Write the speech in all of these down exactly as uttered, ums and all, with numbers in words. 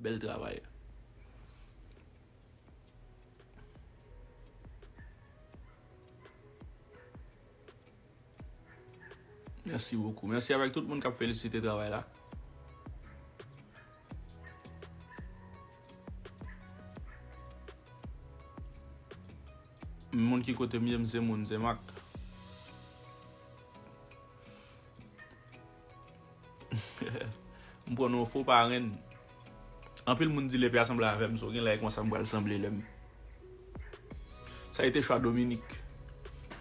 Bèl travay. Mèsi bokou. Mèsi avèk tout moun k ap felisite travay la. Moun ki kote m ye, m se moun, se Mak. M pran yon fo parenn. Anpil moun di l epi a sanble avè m, so gen lè e konsa m pral sanble lè m. Sa a été chwa Dominique.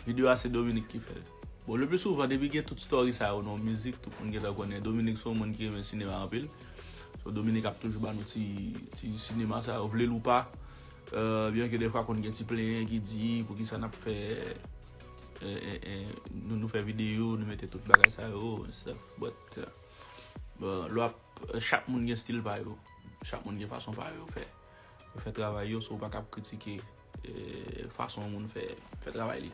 Videyo a se Dominique ki fè l. Bon, le pli souvan, depi gen tout story sa yo nan mizik, tout moun gentan konnen Dominique se yon moun ki renmen sinema anpil. So, Dominique ap toujou ba nou ti, ti sinema sa yo, vle l ou pa. Euh, byen ke defwa konn gen ti plenyen ki di, poukisa n ap fè, eh, eh, eh, nou, nou fè videyo, nou mete tout bagay sa yo, and stuff. But, euh, bon, lè w ap, chak moun gen stil pa yo. Chak moun gen fason pa yo fè, yo fè travay yo, so w pa ka ap kritike, eh, fason yon moun fè, fè travay li.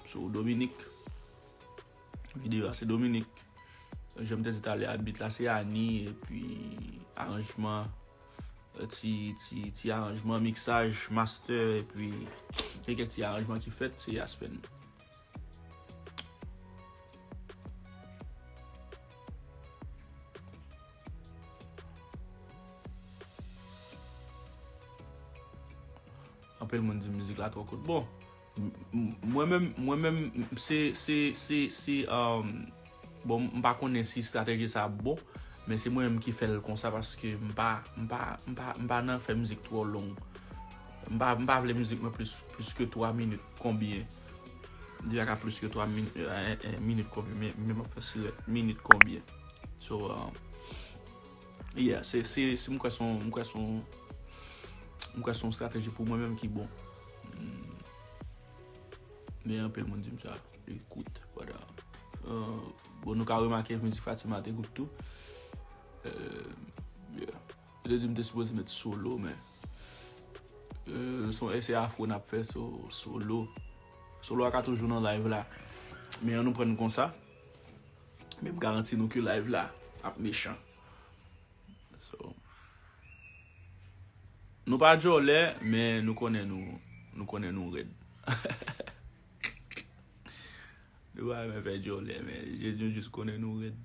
So, Dominique, videyo a se Dominique. Jan m te di talè a, beat la se Annie, epi aranjman, eh, ti, ti, ti aranjman, miksaj, master, epi gen kèk ti aranjman ki fèt, se Aspen. Anpil moun di mizik la twò kout. Bon, m-, m-, mwen menm, mwen menm, se, se, se, se, um, bon, m pa konnen si estrateji sa ap bon, men se mwen menm ki fè l konsa paske m pa, m pa, m pa, m pa nan fè mizik twò long. M pa, m pa vle mizik mwen plis, plis ke twa minit konbyen. Li pa ka plis ke twa min-, eh, eh, minit konbyen, men, men m ap fè sirèt minit konbyen. So, um, yeah, se, se, se, m kwè se yon, m kwè se yon, m kwè se yon estrateji pou mwen menm ki bon. Mm. Men anpil moun di m sa, li kout, whatever. Euh, bon, nou ka remake mizik Fatima te kout tou. Euh, yeah. Yo te di m te sipoze met solo, men, euh, se yon èsè afro n ap fè, so, solo. Solo a ka toujou nan live la. Men ann nou pran l konsa. Men m garanti nou ke live la ap mechan. So, nou pa djòlè, men nou konnen nou, nou konnen nou rèd. Nou pa renmen fè djòlè, men je-, nou jis konnen nou rèd.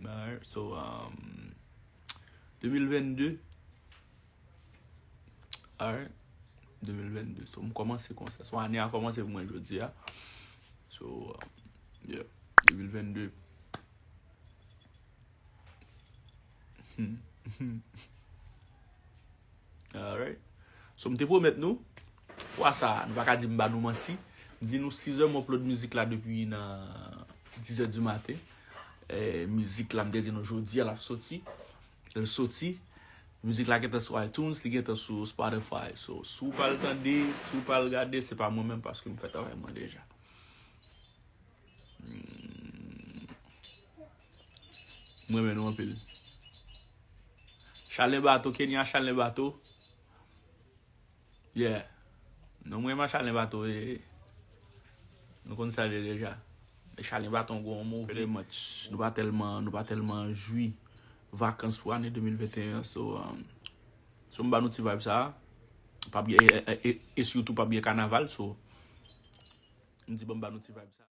Alright, so, um, de mil vennde, alright, de mil vennde. So, m kòmanse konsa. So, ane a kòmanse pou mwen jodi a. So, um, yeah, de mil vennde. Alright. So, m te pwomèt nou, fwa sa a, nou pa ka di m ba nou manti. M di nou sizè m upload mizik la depi nan dizè di maten. Eh, mizik la, m te di nou jodi a l ap soti. L soti. Mizik la gentan sou iTunes, li gentan sou Spotify. So, si w pa l tande, si w pa l gade, se pa mwen menm paske m fè travay mwen deja. Hmm. M renmen nou anpil. Chalen Bato, Kenya Chalen Bato. Yeah. Non, mwen renmen Chalen Bato, e nou konn sa l ye deja. E Chalen Bato, yon gwo mo, very much. Nou pa tèlman, nou pa tèlman jwi vakans pou ane de mil venteyen an, so, um, so m ba nou ti vibe sa a. Pa byen, e, e, e, e sitou pa byen kanaval, so, m di ban m ba nou ti vibe sa a.